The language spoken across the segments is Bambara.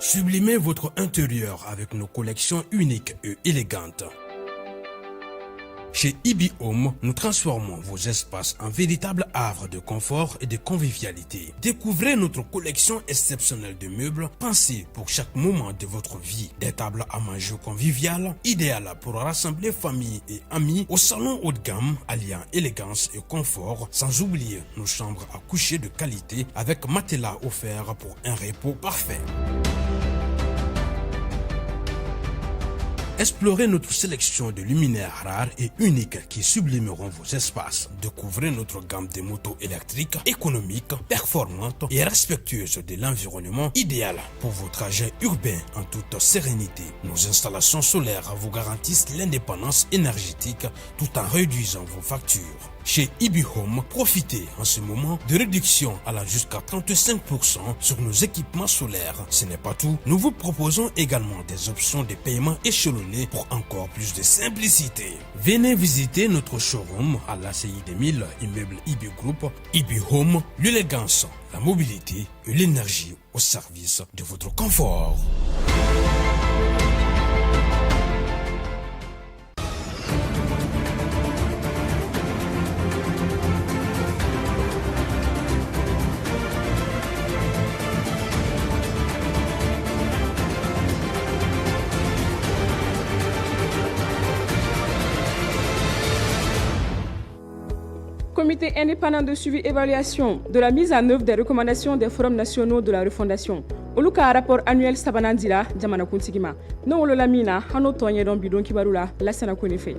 Sublimez votre intérieur avec nos collections uniques et élégantes. Chez Ibi Home, nous transformons vos espaces en véritables havres de confort et de convivialité. Découvrez notre collection exceptionnelle de meubles pensés pour chaque moment de votre vie. Des tables à manger conviviales, idéales pour rassembler famille et amis au salon haut de gamme, alliant élégance et confort, sans oublier nos chambres à coucher de qualité avec matelas offert pour un repos parfait. Explorez notre sélection de luminaires rares et uniques qui sublimeront vos espaces. Découvrez notre gamme de motos électriques, économiques, performantes et respectueuses de l'environnement, idéal pour vos trajets urbains en toute sérénité. Nos installations solaires vous garantissent l'indépendance énergétique tout en réduisant vos factures. Chez Ibi Home, profitez en ce moment de réduction allant jusqu'à 35% sur nos équipements solaires. Ce n'est pas tout, nous vous proposons également des options de paiement échelonnées pour encore plus de simplicité. Venez visiter notre showroom à l'ACI 2000, immeuble Ibi Group, Ibi Home, l'élégance, la mobilité et l'énergie au service de votre confort. Comité indépendant de suivi évaluation de la mise en œuvre des recommandations des forums nationaux de la refondation. Olu ka rapport annuel sabanan dira jamanakuntigi ma. N'o wolola min na, an n'o tɔ ɲɛdɔn bi don kibaru la Lasana Kone fɛ.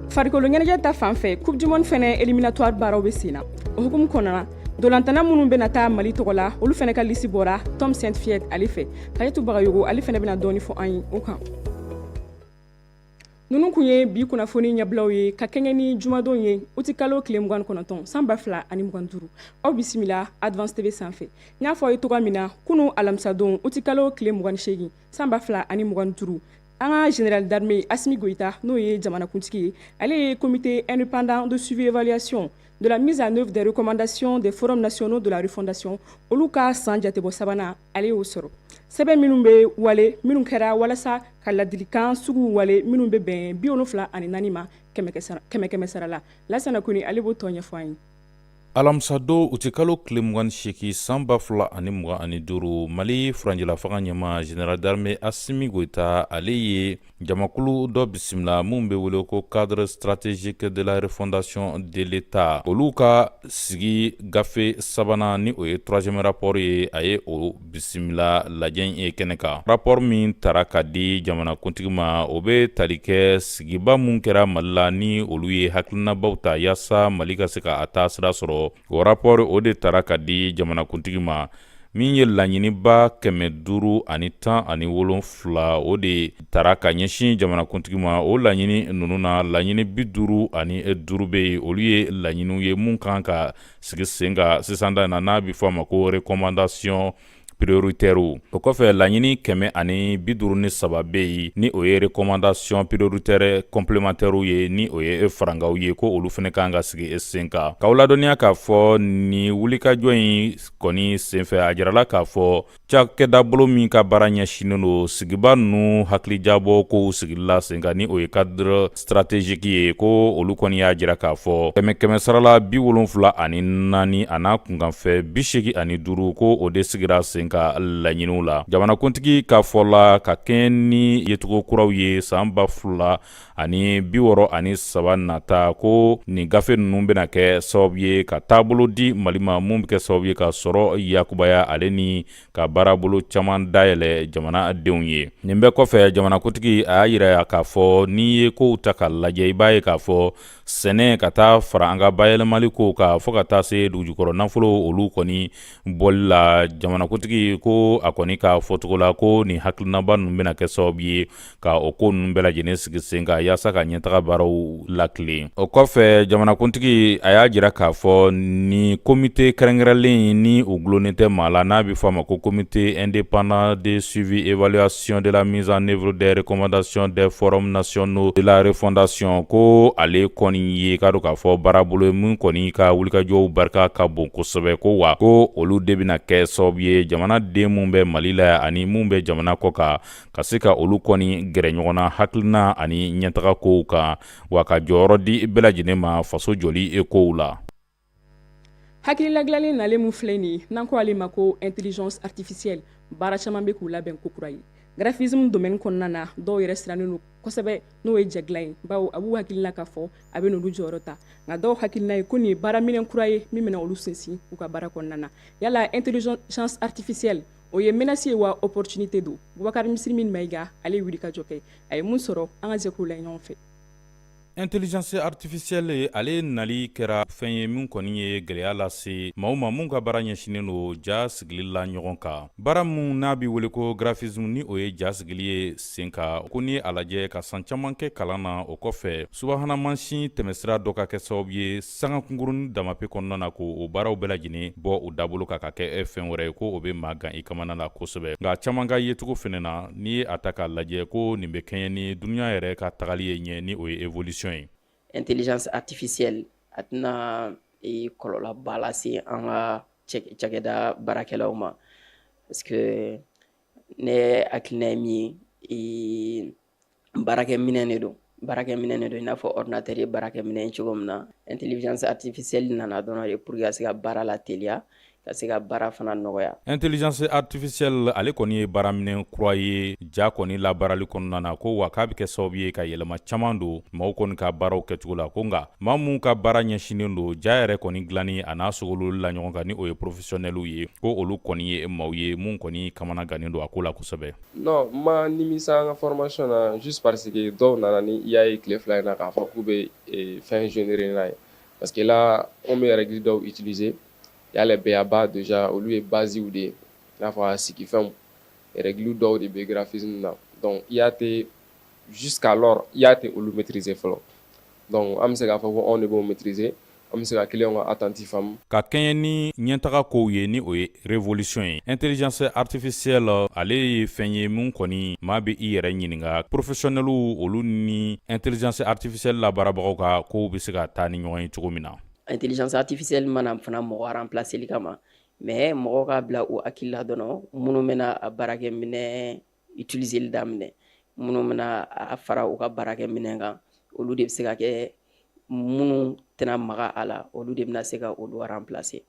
Farikolo ɲɛnajɛ ta fan fɛ, Coupe du monde fɛnɛ éliminatoire baaraw bɛ sen na. O hukumu kɔnɔna na, dolantana minnu bɛna taa Mali tɔgɔ la, olu fɛnɛ ka lisi bɔra Tom Saintfiet ale fɛ. Kajatu Bagayogo ale fɛnɛ bɛna dɔɔni fɔ an ye o kan. Ninnu kun ye bi kunnafoni ɲɛbilaw ye ka kɛɲɛ ni jumadon ye, utikalo tile 29, san 2025. Aw bisimila Advance TV sanfɛ. N y'a fɔ aw ye cogoya min na kunu alamisadon, utikalo tile 28, san 2025, an ka général d'armée Assimi Goïta, n'o ye jamanakuntigi ye, ale ye comité indépendant de suivi évaluation de la mise en œuvre des recommandations des forums nationaux de la refondation, olu ka san jatebɔ sabanan, ale y'o sɔrɔ. Sɛbɛn minnu bɛ wale minnu kɛra walasa ka ladilikan sugu wale minnu bɛ bɛn 74 ma kɛmɛ kɛmɛ sara la, Lasana Kone ale b'o tɔ ɲɛfɔ an ye. Alamisadon utikalo tile 28, san 2025, Mali furancɛlafanga ɲɛmaa général d'armée Assimi Goïta, ale ye jamakulu dɔ bisimila min bɛ wele ko cadre stratégique de la refondation de l'État. Olu ka sigi gafe sabanan, ni o ye troisième rapport ye, a ye o bisimila lajɛ in kɛnɛ kan. Rapport min tara ka di jamanakuntigi ma, o bɛ tali kɛ sigiba mun kɛra Mali la, ni olu ye hakilinabaw ta yaasa Mali ka se ka a taa sira sɔrɔ. O rapport, o de tara ka di jamanakuntigi ma. Min ye laɲiniba 517, o de tara ka ɲɛsin jamanakuntigi ma. O laɲini ninnu na, laɲini 55 bɛ yen, olu ye laɲiniw ye mun kan ka sigi sen kan sisan da na, n'a bɛ fɔ a ma ko recommandation prioritaire. O kɔfɛ, laɲini 153 bɛ yen, ni o ye recommandation prioritaire complémentaire ye, ni o ye farankaw ye, ko olu fana kan ka sigi sen kan. K'aw ladɔnniya k'a fɔ nin wulikajɔ in kɔni senfɛ, a jirala k'a fɔ cakɛda bolo min ka baara ɲɛsinnen don sigiba ninnu hakilijabɔ kow sigili la sen kan, ni o ye cadre stratégique ye, ko olu kɔni y'a jira k'a fɔ kɛmɛ kɛmɛ sarala 74 a n'a kunkanfɛ 85, ko o de sigira sen kan laɲiniw la. Jamanakuntigi ka fɔ la, ka kɛɲɛ ni yecogo kuraw ye san 2063 nata, ko nin gafe ninnu bɛna kɛ sababu ye ka taabolo di Mali ma mun bɛ kɛ sababu ye ka sɔrɔ yakubaya, ale ni ka baarabolo caman dayɛlɛ jamanadenw ye. Nin bɛɛ kɔfɛ, jamanakuntigi a y'a yira k'a fɔ n'i ye kow ta k'a lajɛ, i b'a ye k'a fɔ sɛnɛ ka taa fara an ka bayɛlɛmali kow kan fo ka taa se dugujukɔrɔ nafolo olu kɔni bɔli la, jamanakuntigi ko a kɔni ka fɔcogo la, ko nin hakilinaba ninnu bɛna kɛ sababu ye ka o ko ninnu bɛɛ lajɛlen sigi sen kan yaasa ka ɲɛtaga baaraw latilen. O kɔfɛ, jamanakuntigi a y'a jira k'a fɔ ni komite kɛrɛnkɛrɛnlen ni o gulonnen tɛ maa la, n'a bɛ fɔ a ma ko comité indépendant de suivi évaluation de la mise en œuvre des recommandations des forums nationaux de la refondation, ko ale kɔni kɔni ye k'a dɔn k'a fɔ baarabolo ye min kɔni ka wulikajɔw barika ka bon kosɛbɛ, ko wa ko olu de bɛna kɛ sababu ye jamanaden minnu bɛ Mali la ani minnu bɛ jamana kɔ kan ka se ka olu kɔni gɛrɛ ɲɔgɔn na hakilina ani ɲɛtaga kow kan, wa ka jɔyɔrɔ di bɛɛ lajɛlen ma faso jɔli kow la. Hakilila dilannen nalen min filɛ nin ye, n'an ko ale ma ko intelligence artificielle, baara caman bɛ k'u labɛn ko kura ye graphisme domaine kɔnɔna na. Dɔw yɛrɛ sirannen don kosɛbɛ, n'o ye ja dilan ye, bawo a b'u hakilina k'a fɔ a bɛ n'olu jɔyɔrɔ ta. Nka dɔw hakilina ye ko nin ye baaraminɛn kura ye min bɛna olu sinsin u ka baara kɔnɔna na. Yala intelligence artificielle, o ye menace ye wa opportunité don? Bubakari Misirimin Mayiga, ale ye wulikajɔ kɛ, a ye mun sɔrɔ? An ka jɛ k'o lajɛ ɲɔgɔn fɛ. Intelligence artificielle, ale nali kɛra fɛn ye min kɔni ye gɛlɛya lase maaw ma mun ka baara ɲɛsinnen don ja sigili la ɲɔgɔn kan. Baara min n'a bɛ wele ko graphisme, ni o ye ja sigili ye sen kan, ko n'i ye a lajɛ ka san caman kɛ kalan na, o kɔfɛ subahana mansin tɛmɛsira dɔ ka kɛ sababu ye sanga kunkurunnin damape kɔnɔna na ko o baaraw bɛɛ lajɛlen bɔ u dabolo kan ka kɛ fɛn wɛrɛ ye, ko o bɛ maa gan i kamana la kosɛbɛ. Nka caman ka yecogo fɛnɛ na, n'i ye a ta k'a lajɛ, ko nin bɛ kɛɲɛ ni dunuya yɛrɛ ka tagali ye ɲɛ, ni o ye évolution ye. Intelligence artificielle, a tɛna kɔlɔlɔba lase an ka cakɛda baarakɛlaw ma, parce que ne hakilina ye min ye, baarakɛminɛn de don, baarakɛminɛn de don, i n'a fɔ ordinateur ye baarakɛminɛn ye cogo min na. Intelligence artificielle nana dɔrɔn de pour que ka se ka baara lateliya, ka se ka baara fana nɔgɔya. Intelligence artificielle, ale kɔni ye baaraminɛn kura ye ja kɔni labaarali kɔnɔna na, ko wa k'a bɛ kɛ sababu ye ka yɛlɛma caman don maaw kɔni ka baaraw kɛcogo la, ko nka maa minnu ka baara ɲɛsinnen don ja yɛrɛ kɔni dilanni a n'a sogololi la ɲɔgɔn kan, ni o ye professionnels ye, ko olu kɔni ye maaw ye mun kɔni kamana gannen don a ko la kosɛbɛ. Non, n ma nimisa an ka formation na, juste parce que dɔw nana ni IA ye tile 2 in na k'a fɔ k'u bɛ fɛn générer n'a ye, parce que là anw bɛ règle dɔw utiliser. Il y a les b.a.-ba déjà, olu ye base de ye, i n'a fɔ a sigifɛnw, règle dɔw de bɛ graphisme na. Donc IA tɛ, jusqu'alors IA tɛ olu maîtriser fɔlɔ. Donc an bɛ se k'a fɔ ko anw de b'o maîtriser, an bɛ se ka client ka attente faamu. Ka kɛɲɛ ni ɲɛtaga kow ye, ni o ye révolution ye, intelligence artificielle, ale ye fɛn ye mun kɔni maa bɛ i yɛrɛ ɲininka professionnels olu ni intelligence artificielle labaarabagaw ka kow bɛ se ka taa ni ɲɔgɔn ye cogo min na. Intelligence artificielle mana fana mɔgɔ remplacer kama, mais mɔgɔ k'a bila u hakili la dɔrɔn, minnu bɛna a baarakɛminɛ utiliser daminɛ, minnu bɛna a fara u ka baarakɛminɛ kan, olu de bɛ se ka kɛ. Minnu tɛna maga a la, olu de bɛna se ka olu remplacer.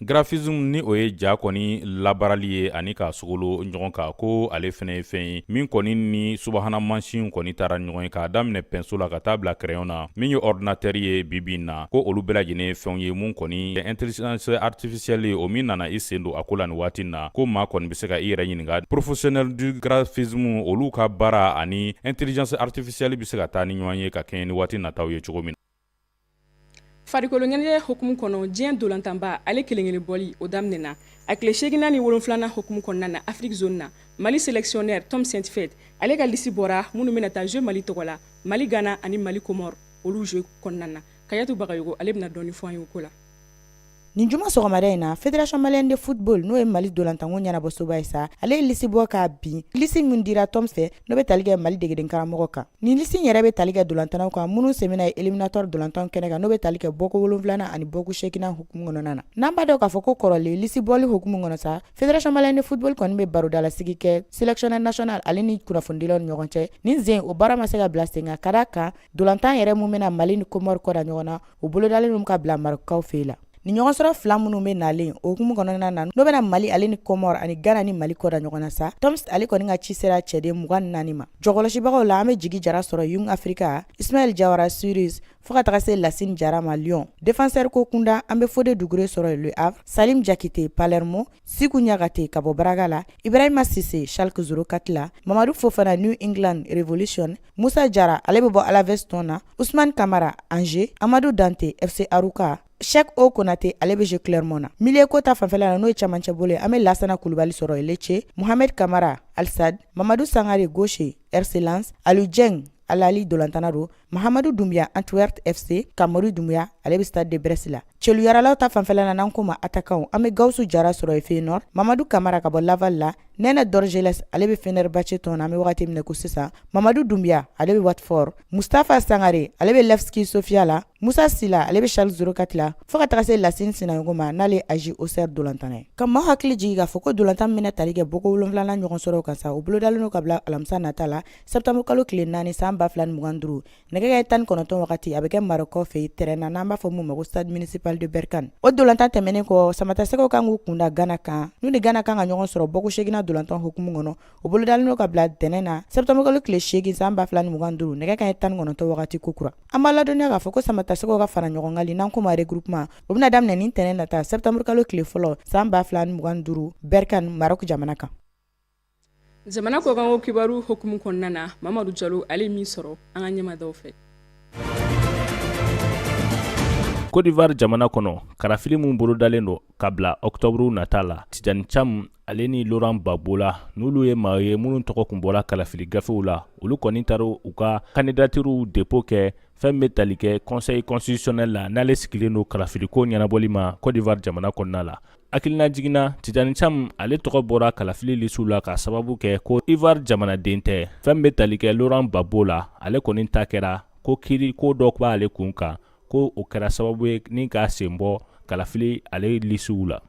Graphisme, ni o ye ja kɔni labaarali ye ani k'a sogolo ɲɔgɔn kan, ko ale fɛnɛ ye fɛn ye min kɔni ni subahana mansin kɔni taara ɲɔgɔn ye, k'a daminɛ pinceau la ka taa bila crayon na min ye ordinateur ye bi bi in na, ko olu bɛɛ lajɛlen ye fɛnw ye mun kɔni intelligence artificielle ye, o min nana i sen don a ko la nin waati na, ko maa kɔni bɛ se ka i yɛrɛ ɲininka professionnel du graphisme olu ka baara ani intelligence artificielle bɛ se ka taa ni ɲɔgɔn ye ka kɛɲɛ ni waati nataw ye cogo min. Farikolo ɲɛnajɛ hukumu kɔnɔ, diɲɛ ntolantanba, ale kelenkelen bɔli o daminɛna a tile seeginnan ni wolonfilanan hukumu kɔnɔna na Afrique zone na. Mali sélectionneur Tom Saintfiet, ale ka lisi bɔra minnu bɛna taa jouer Mali tɔgɔ la Mali, Ghana ani Mali Comore, olu jeu kɔnɔna na. Kayatu Bagayogo, ale bɛna dɔɔni fɔ an ye o ko la. Nin juma sɔgɔmada in na, Fédération malienne de football, n'o ye Mali dolantanko ɲɛnabɔsoba ye sa, ale ye lisi bɔ k'a bin, lisi min dira Tom fɛ, n'o bɛ tali kɛ Mali degeden karamɔgɔ kan. Nin lisi yɛrɛ bɛ tali kɛ dolantannaw kan minnu sen bɛna ye éliminatoire dolantan kɛnɛ kan, n'o bɛ tali kɛ bɔko wolonfilanan ani bɔko seeginnan hukumu kɔnɔna na. N'an b'a dɔn k'a fɔ ko kɔrɔlen lisi bɔli hukumu kɔnɔ sa, Fédération malienne de football kɔni bɛ barodalasigi kɛ sélectionneur national ale ni kunnafonidilaw ni ɲɔgɔn cɛ. Nin sen, o baara ma se ka bila sen kan, ka da kan dolantan yɛrɛ mun bɛna Mali ni Comore kɔda ɲɔgɔn na, o bolodalen don ka bila Marɔkukaw fɛ la. Ni ɲɔgɔn sɔrɔ fila minnu bɛ nalen o hukumu kɔnɔna na, n'o bɛna Mali ale ni Comore ani Ghana ni Mali kɔda ɲɔgɔn na sa, Toms ale kɔni ka ci sera cɛden 24 ma. Jɔkɔlɔsibagaw la, an bɛ Jigi Jara sɔrɔ Young Africa, Ismaël Jawara Suez, fo ka taga se Lasine Jara ma Lyon. Défenseur ko kunda, an bɛ Fode Dugure sɔrɔ Le Havre, Salim Jakite Palermo, Siku Ɲagate ka bɔ Braga la, Ibrahima Sise Schalke 04 la, Mamadu Fofana New England Revolution, Musa Jara, ale bɛ bɔ Alaves tɔn na, Usman Kamara Angers, Amadu Dante FC Arouca, Cheikh O Konate, ale bɛ jouer Clermont na. Milieu ko ta fanfɛla la, n'o ye camancɛ bolo ye, an bɛ Lasana Kulubali sɔrɔ Lecce, Mohamed Kamara Al Sadd, Mamadu Sangare gauche RC Lens, Aliou Dieng Al Ahly dolantana don, Mahamadu Dumbuya Antwerp FC, Kamori Dumbuya, ale bɛ Stade de Brest la. Celuyaralaw ta fanfɛla la, n'an ko ma attaquant, an bɛ Gawusu Jara sɔrɔ Feyenoord, Mamadu Kamara ka bɔ Laval la. Nɛnɛ Dorgeles ale bɛ Fenerbahçe tɔn na an bɛ wagati min na ko sisan. Mamadu Dunbiya ale bɛ Watford, Mustafa Sangare ale bɛ Levski Sofia la, Musa Sila ale bɛ Schalke 04 la, fo ka taga se Lasine Sinayogo ma n'ale ye AJ Auxerre dolantanna ye. Ka maaw hakili jigin k'a fɔ ko dolantan min bɛna tali kɛ bɔko wolonwulanan ɲɔgɔn sɔrɔ kan sa, o bolodalen don ka bila alamisa nata la, septembre kalo tile 4 san 2025, nɛgɛ kanɲɛ 19 wagati, a bɛ kɛ Marɔkɔ fɛ yen terrain na n'an b'a fɔ min ma ko stade municipal de Berkane. O dolantan tɛmɛnen kɔ, samatasɛgɛw kan k'u kunda Gana kan, n'u ni Gana kan ka ɲɔgɔn sɔrɔ bɔko seeginnan dolantan hukumu kɔnɔ. O bolodalen don ka bila ntɛnɛn na septembre kalo tile 8 san 2025, nɛgɛ kanɲɛ 19 wagati kokura. An b'a ladɔnniya k'a fɔ ko samatasɛgɛw ka fara ɲɔgɔn kan n'an k'o ma regroupement, o bɛna daminɛ nin ntɛnɛn nata septembre kalo tile fɔlɔ san 2025 Berkane, Maroc jamana kan. Jamana kɔkanko kibaru hukumu kɔnɔna na, Mamadu Jalo ale ye min sɔrɔ an ka ɲɛmadaw fɛ. Côte d'Ivoire jamana kɔnɔ, kalafili min bolodalen don ka bila octobre nata la, Tidjane Thiam ale ni Laurent Gbagbo la, n'olu ye maa ye minnu tɔgɔ kun bɔra kalafili gafew la, olu kɔni taara u ka candidatures dépôt kɛ fɛn bɛ tali kɛ conseil constitutionnel la, n'ale sigilen don kalafiliko ɲɛnabɔli ma Côte d'Ivoire jamana kɔnɔna la. Hakilina jiginna, Tidjane Thiam ale tɔgɔ bɔra kalafili lisiw la k'a sababu kɛ ko Ivoire jamanaden tɛ. Fɛn bɛ tali kɛ Laurent Gbagbo la, ale kɔni ta kɛra ko kiri ko dɔ b'ale kun kan, ko o kɛra sababu ye ni k'a sen bɔ kalafili ale lisiw la.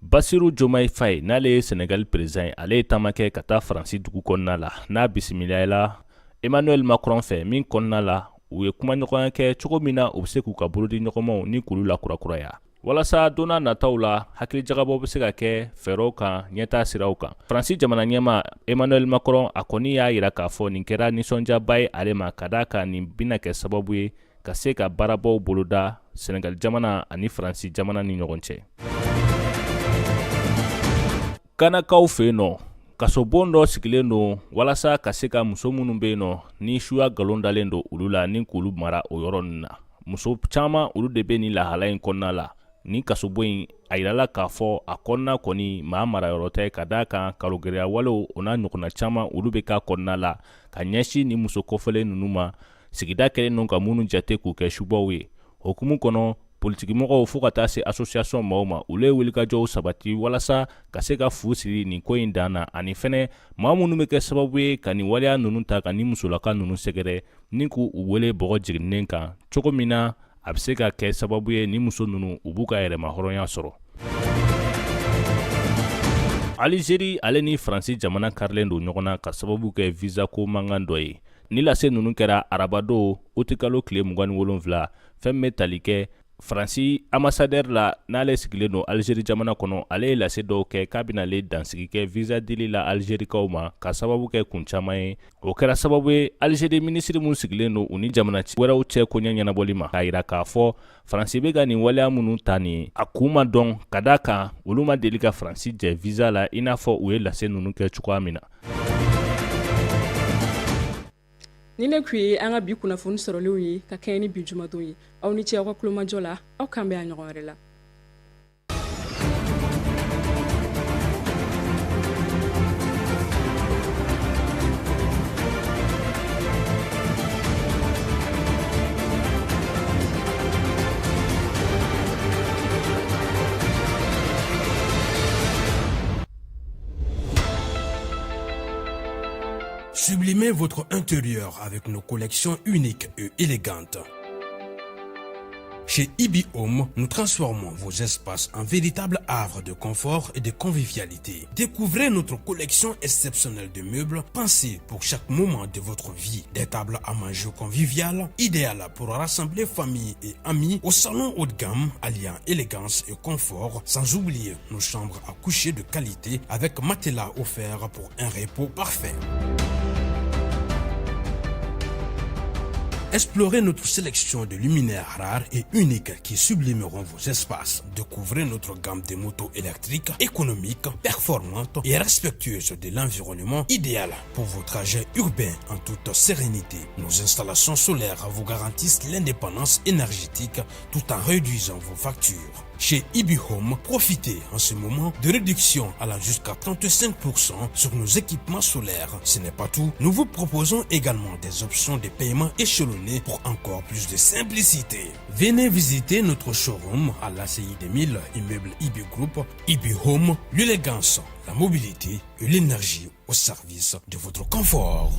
Basiru Jomayi Faye, n'ale ye Senegali président ye, ale ye taama kɛ ka taa Faransi dugu kɔnɔna la, n'a bisimilala Emmanuel Macron fɛ, min kɔnɔna la u ye kumaɲɔgɔnya kɛ cogo min na u bɛ se k'u ka bolodiɲɔgɔnmaw ni k'olu lakurakuraya walasa don nataw la hakilijagabɔ bɛ se ka kɛ fɛɛrɛw kan, ɲɛtaa siraw kan. Faransi jamana ɲɛmaa Emmanuel Macron, a kɔni y'a jira k'a fɔ nin kɛra nisɔndiyaba ye ale ma, ka d'a kan nin bɛna kɛ sababu ye ka se ka baarabaw boloda Senegali jamana ani Faransi jamana ni ɲɔgɔn cɛ. Ganakaw fɛ yen nɔ, kasobon dɔ sigilen don walasa ka se ka muso minnu bɛ yen nɔ ni suya nkalon dalen don olu la, ni k'olu mara o yɔrɔ ninnu na. Muso caman, olu de bɛ nin lahala in kɔnɔna la. Nin kasobon in, a yirala k'a fɔ a kɔnɔna kɔni maa marayɔrɔ tɛ, ka d'a kan kalogɛlɛya walew, o n'a ɲɔgɔnna caman, olu bɛ k'a kɔnɔna la ka ɲɛsin nin muso kofɔlen ninnu ma, sigida kɛlen don ka minnu jate k'u kɛ subaw ye. Hukumu kɔnɔ, politikimɔgɔw fo ka taa se association maaw ma, olu ye wulikajɔw sabati walasa ka se ka fu siri nin ko in dan na, ani fɛnɛ maa minnu bɛ kɛ sababu ye ka nin waleya ninnu ta ka nin musolaka ninnu sɛgɛrɛ ni k'u wele bɔgɔ jiginnen kan, cogo min na a bɛ se ka kɛ sababu ye ni muso ninnu u b'u ka yɛrɛmahɔrɔnya sɔrɔ. Alizeri ale ni Faransi jamana karilen don ɲɔgɔn na ka sababu kɛ visa ko mankan dɔ ye. Ni lase ninnu kɛra arabadon utikalo tile 27, fɛn bɛ tali kɛ Faransi ambassadeur la, n'ale sigilen don Alizeri jamana kɔnɔ. Ale ye lase dɔw kɛ k'a bɛna ale dansigi kɛ visa dili la Alizerikaw ma ka sababu kɛ kun caman ye. O kɛra sababu ye Alizeri minisiri min sigilen don u ni jamana wɛrɛw cɛ koɲɛ ɲɛnabɔli ma, k'a jira k'a fɔ Faransi bɛ ka nin waleya minnu ta nin, a kun ma dɔn, ka d'a kan olu ma deli ka Faransi jɛ visa la i n'a fɔ u ye lase ninnu kɛ cogoya min na. Nin de tun ye an ka bi kunnafoni sɔrɔlenw ye ka kɛɲɛ ni bi jumadon ye. Aw ni ce aw ka tulomajɔ la, aw k'an bɛn a ɲɔgɔn wɛrɛ la. Sublimez votre intérieur avec nos collections uniques et élégantes. Chez Ibi Home, nous transformons vos espaces en véritables havres de confort et de convivialité. Découvrez notre collection exceptionnelle de meubles pensés pour chaque moment de votre vie. Des tables à manger conviviales, idéales pour rassembler famille et amis au salon haut de gamme, alliant élégance et confort, sans oublier nos chambres à coucher de qualité avec matelas offert pour un repos parfait. Explorez notre sélection de luminaires rares et uniques qui sublimeront vos espaces. Découvrez notre gamme de motos électriques économiques, performantes et respectueuses de l'environnement, idéal pour vos trajets urbains en toute sérénité. Nos installations solaires vous garantissent l'indépendance énergétique tout en réduisant vos factures. Chez IB Home, profitez en ce moment de réduction allant jusqu'à 35% sur nos équipements solaires. Ce n'est pas tout, nous vous proposons également des options de paiement échelonnées pour encore plus de simplicité. Venez visiter notre showroom à l'ACI 2000, immeuble IB Group, IB Home, l'élégance, la mobilité et l'énergie au service de votre confort.